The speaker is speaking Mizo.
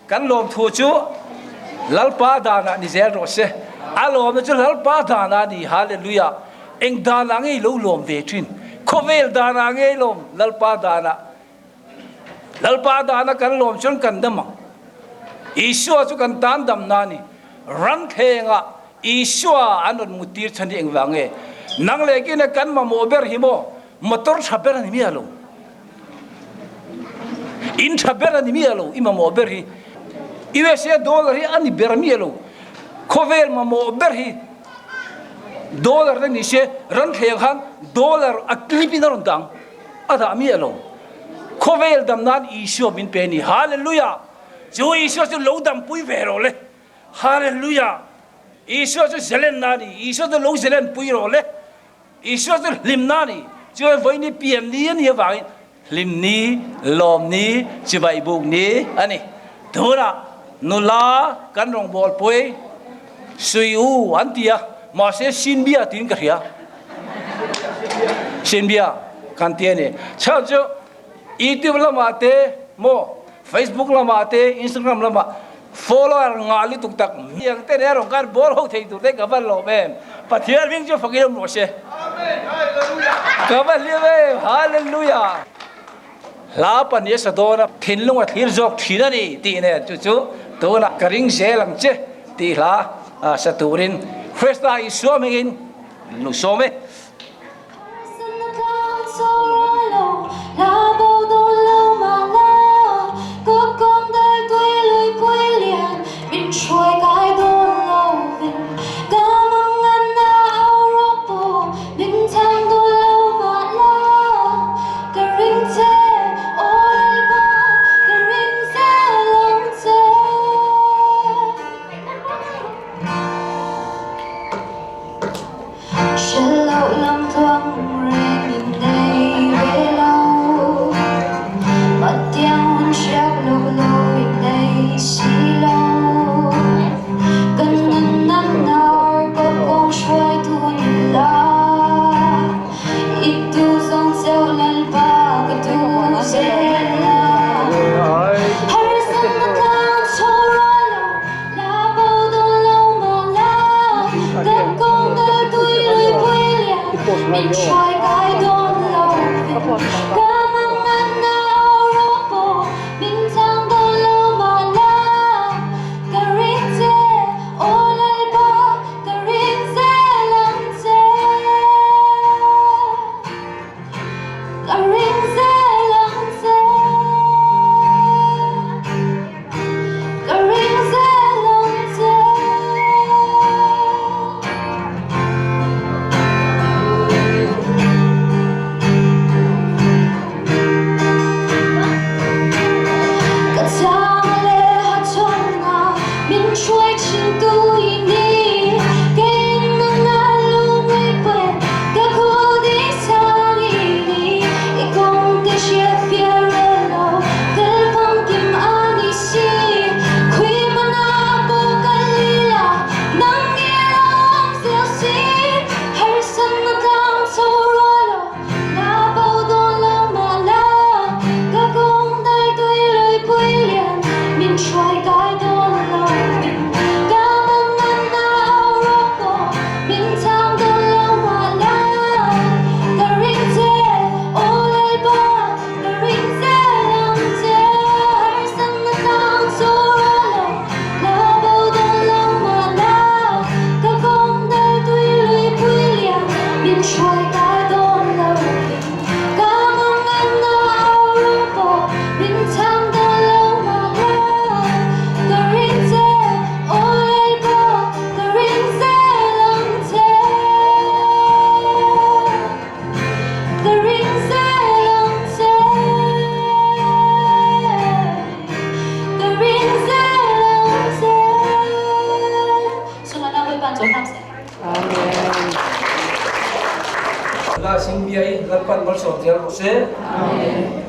Kan lawmthu chu Lalpa danah ni zel rawh se. A lawmna chu Lalpa danah a ni. Hallelujah! Eng danah nge i lo lawm ve thin? Khawvel danah nge i lawm? Lalpa danah. Lalpa dana kan lawm chuan kan dam ang. Isua chu kan tan damna a ni. Ram thlengah Isua an rawn muttir chhan hi engvang nge? Nang leh kina kan mamawh ber hi maw? Motor tha ber a ni miah lo. In tha ber a ni miah lo i mamawh ber hi. USA dollar hi a ni ber miah lo. Khawvel mamawh ber hi dollar te ni se ram thleng khan dollar a clip in a rawn dang a dah miah lo. Khawvel dam nan Isua min pe a ni. Hallelujah! Chu Isua chu lo dampui ve rawh le. Hallelujah! Isua chu zelenna a ni. Isua chu lo zelenpui rawh le. Isua chu hlimna a ni. Chuan vawiin pian ni a nih avangin hlim ni, lawm ni, chibai buk ni a ni. Tunah nula kan rawngbâwl pawi sui u an ti a, mahse Sinbia tiin ka hria. Sinbia kan ti a ni. Chhan chu YouTube lamah te maw, Facebook lamah te, Instagram lamah follower ngah lutuk tak miang te nen rawn kan bawl ho thei tur te ka van lawm em. Pathian hming chu fakin awm rawh se. Ka va hlim em. Hallelujah. Hla pahnih a sa dawn a, thinlung a thlir zawk thin a ni tih nen chu chu tunah ka ring zel ang che tih hla sa turin Krista Isua hmingin lu sawm e. Amen. La sing bia i Lalpan malsawm zel rawh se. Amen.